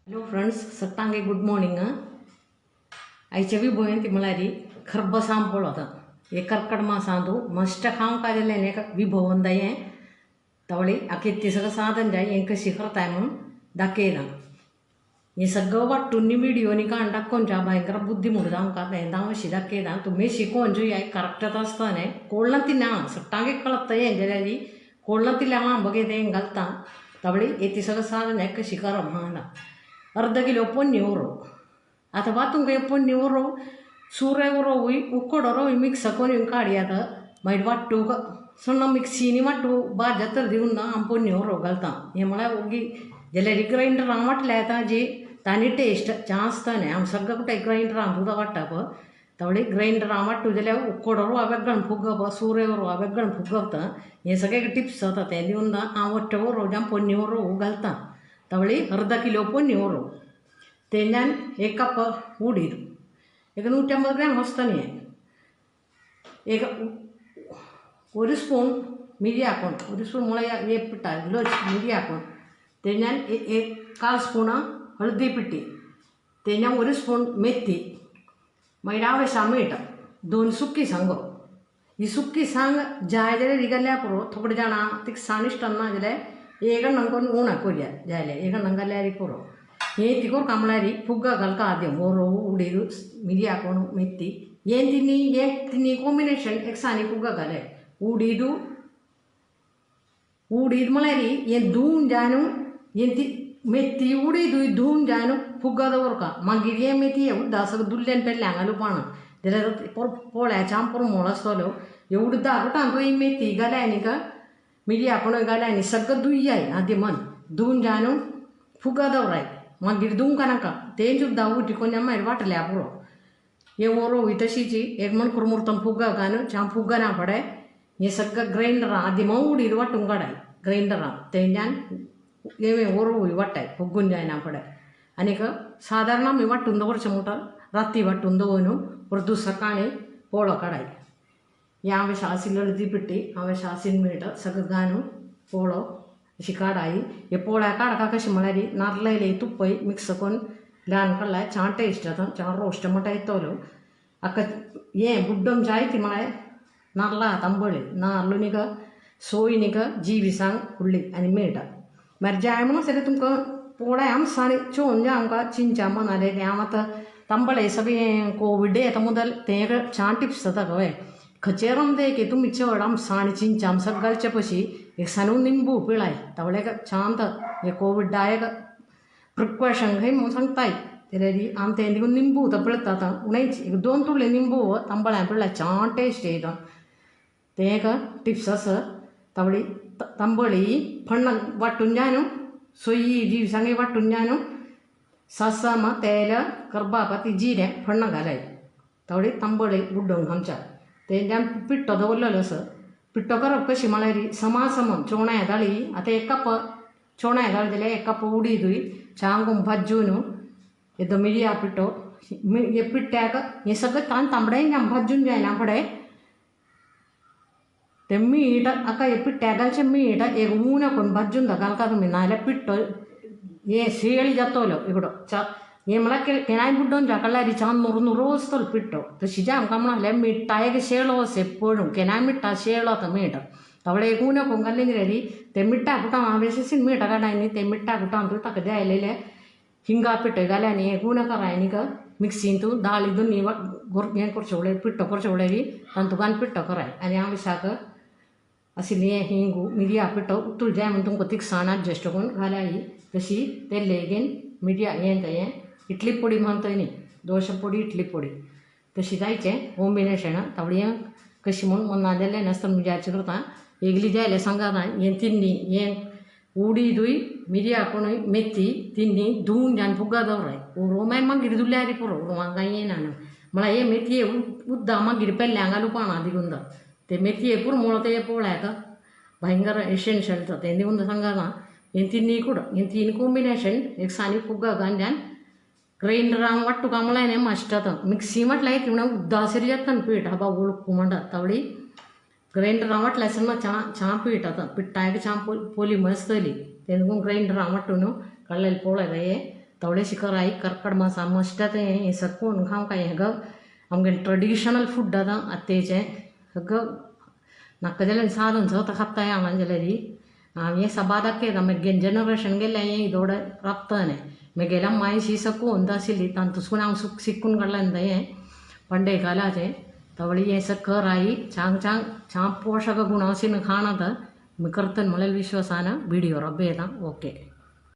Hello friends, सट्टांगे good morning. आयच्या विभोयन ती म्हळ्यार खरबसां पळोवता हे कर्कट मासांतू मस्ट खावंक काडिल्लें एक विभवन हें तवळी आखे सगळं साधन जाय हें कशी करताय म्हणून दाखयता. हें सगळं वांटून व्हिडियोनी काडून दाखोवच्या भयंकर बुद्धी म्हणटा आमकां तें हांव अशी दाखयता. तुमी शिकोवन जोयाय करेक्ट आसता न्ही कोण ती ना सट्टांगे कळत हें जाल्यार कोण तिल्या हांव बघे तें घालता. तवळी येती सगळं साधन जाय कशी करप म्हणा. अर्ध किलो पोन्नी उरो ಅಥವಾ तुमकां पोन्नी उरो सुरे उरोवूय उकडो रोवूय मिक्स करून काडयात. मागीर वांटूक सण्ण मिक्सीनी वांटू बाद जाता दिवन ना हांव पोन्नी उरो घालता. हें म्हळ्यार ओगी जाल्यार ग्रायंडरान वांटल्यार येता जी ताणी टेस्ट च्या आसता न्ही. हांव सगळें कुठे ग्रायंडरान सुद्दां वांट्टा पळय. तवळी ग्रायंडरान वांटू जाल्यार उकडो रवा वेगळो फुगप, सुरे रवा वेगळो फुगप. हें सगळें टिप्स जाता तें दिवन हांव वट्ट उरो जावं पोन्नी उरो घालता. तवळी अर्द किलो पोन्नी उरो तेन्यान एक कप उडीद, एक 150 ग्राम आसतनी. एक ഒരു സ്പൂൺ മിരിയാക്കണം, ഒരു स्पून मुळ्या पिठा लोच मिरियाकोण. तेन्यान एक काल स्पून हळदी पिठी, तेन्यान ഒരു स्पून मेथी, मागीर आवश्या मीठ, दोन सुकी सांगो. ही सुकी सांग जाय जाल्यार घाल्यार पुरो. थोडे जाणां तिका इश्ट ना जाल्यार एक नंग उणा कोरया जाल्यार एक नंग घाल्यार पुरो. हे तिकोर म्हळ्यार फुग्गा घालता आद्यम ओरो उडीद मिरियाकोण मेथी हे तिन्ही, हे तिन्ही कॉम्बिनेशन एक सानी फुग्गा घाले. उडीदू उडीद म्हळ्यार हे धुवन जाय हे ती मेथी उडीद धुवन जाय फुग्गा दवरका. मागीर हे मेथी उद्दा सगळें दुल्ल्यान पेल्ल्या घालू पाना जाल्यार पोळ्याच्या परमळ आसतलो. हे उडदा कुटांक ही मेथी घाल्या न्ही का मिरया कोण घाल्या न्ही सगळें दुय्याय आदी मन धुवन जाय फुग्गा दवराय. मागीर धुवंक नाका तें सुद्दां उटी कोन्या मागीर वांटल्या पुरो. हे ओरोवी तशीची एक म्हण कुरमुर्तम फुग्गा घालून च्या फुग्गा ना पडे. हे सगळं ग्रायंडरान आदी मोव उडीद वांटून काडाय ग्रायंडरान तेंच्यान हें ओरोवी वांटाय फुग्गून जायना पडे. आनीक सादारण आमी वांटून दवरचें म्हणटा राती वांटून दवरून परतू सकाळीं पोळो काडाय. हें हांवें शासीन हळदी पिठी हांवें शासीन मीठ सगळें घालून पोळो अशी काडाय. हे पोळ्या काडका कशें म्हळ्यार नाल्ल तुपय मिक्स करून ल्हान काडल्यार छान टेस्ट जाता, छान रोस्ट म्हणटा येतलो. आका हें बुड्डम जाय ती म्हळ्यार नाल्ला तांबोळी नाल्ल न्ही सोय न्ही जीविसांग उडली आनी मीठ. मागीर जाय म्हणून जाल्यार तुमकां पोळ्या आमसाणी चोवन जाय आमकां चिंचा म्हणाले तें हांव आतां तांबळे सगळें कोविड येता मुदल तें एक छान टिप्स जाता कळ्ळें. खंयचेर आमदां की तुमी चड आमसाणी चिंचा आमसाक घालचे पशी एक सानू निंबू पिळाय तावळे छान हे कोविडा एक प्रिक्वेशन खंय म्हणून सांगताय. जाल्यार आमी तें देखून निंबू तो पिळता आतां उणेच एक दोन तुडले निंबू तांबळ्यां पिळ्ळ्यार छान टेस्ट येता. तें एक टिप्स आसा. तावळी तांबळी फण्ण वांटून जाय न्हू सोयी जीवसांगी वांटून जाय न्हू सासामा तेल करबापा ती जिरें फण्ण घालाय. तावळी तांबळी बुड्डोवंक आमच्या तेंच्यान पिट्टो दवरलेलो आसा. पिट्टो करप कशी म्हळ्यार समा सम चोणाय दाळी आतां एक कप चोणाय दाळ जाल्यार एक कप उडीदूय छान भाजून येदो मिरया पिट्टो हे पिट्ट्याक हें सगळें तान तांबडें भाजून जायना फुडें तें मीठ आका हे पिट्ट्याक घालचें मीठ एक उणें करून भाजून घालका तुमी नाजाल्यार पिट्टो हें शेळ जातलो एकडो चा. हें म्हळ्यार केणाय बुड्डोवन जाकडल्यार छान नुरू नुरू आसतलो पिट्टो. तशी जाय आमकां म्हणाल्यार मिठा एक शेळो अशें पडूं केन्नाय मिठा शेळ वता मीठ. तावळे एक उणें करून घातलें न्ही तें मिठा कुटां हांवें मीठ काडाय न्ही तें मिठा कुटां तूं ताका जाय आयलेलें हिंगा पिठो घालें आनी एक उणें कराय न्ही मिक्सीन तूं दाळी दोनी हें करचें फुडें पिट्टो करचें फुडें तांतूं पिट्टो कराय. आनी हांव विसाक आशिल्ली हें हिंगू मिरया पिठो उतूल जाय म्हूण तुमकां तिखसाण एडजस्ट करून घालाय. तशी तें लेगीन मिरया हें तें इडली पोडी म्हणटा न्ही दोशा पोडी इडली पोडी तशी जायचें कॉम्बिनेशन. तावळी कशी म्हूण मना जालें नासतना मिरयाचें करता एगली जाय जाल्यार सांगा. हें तिन्नी हें उडीदूय मिरया कोणूय मेथी तिन्नी धुवन जावन फुग्गा दवराय उरो मागीर मागीर धुल्यार पुरो उडोवंक कांय येना न्हू म्हळ्यार हे मेथये उद्दा मागीर पेल्ल्यांक घालू पाना दिगून ते मेथये पुरमळ ते पोळ्याक भयंकर एसेन्शियल तें दिवन सांगा. हें तिन्नी कुड हें तीन कॉम्बिनेशन एक सानी फुग्गा घालून ग्रायंडरान वांटूका म्हळ्यार मस्ट आतां मिक्सी म्हटल्यार ती म्हणल्यार उद्दासरी जाता पीठ हाबा ओळखू म्हणटा. तावळी ग्रायंडरान वांटल्यार सन्ना च्या च्या पीठ आतां पिट्टाक च्या पोली मस्तली तें देखून ग्रायंडरान वांटून काडलेले पोळ्या हे. तवळे शिकराई करकड मासा मस्त हें सकून खावं काय हें ग आमगेले ट्रेडिशनल फूड आतां आत्तेचें सगळं नाका जाल्यार सादन स्वता खाताय हांव जाल्यार हांव हें सबादाक मेगे जनरेशन गेलें हें दोड राबतालें. मेगेल्या माय शी सकून आशिल्ली तांतूसून हांव शिकून काडलें हें पंडे कालाचें. तवळी हें कराई चांग चांग चांग पोशक गुण आशिल्लें खाण आतां करतन म्हणल्यार विश्वासान विडियो रब्बेता. ओके.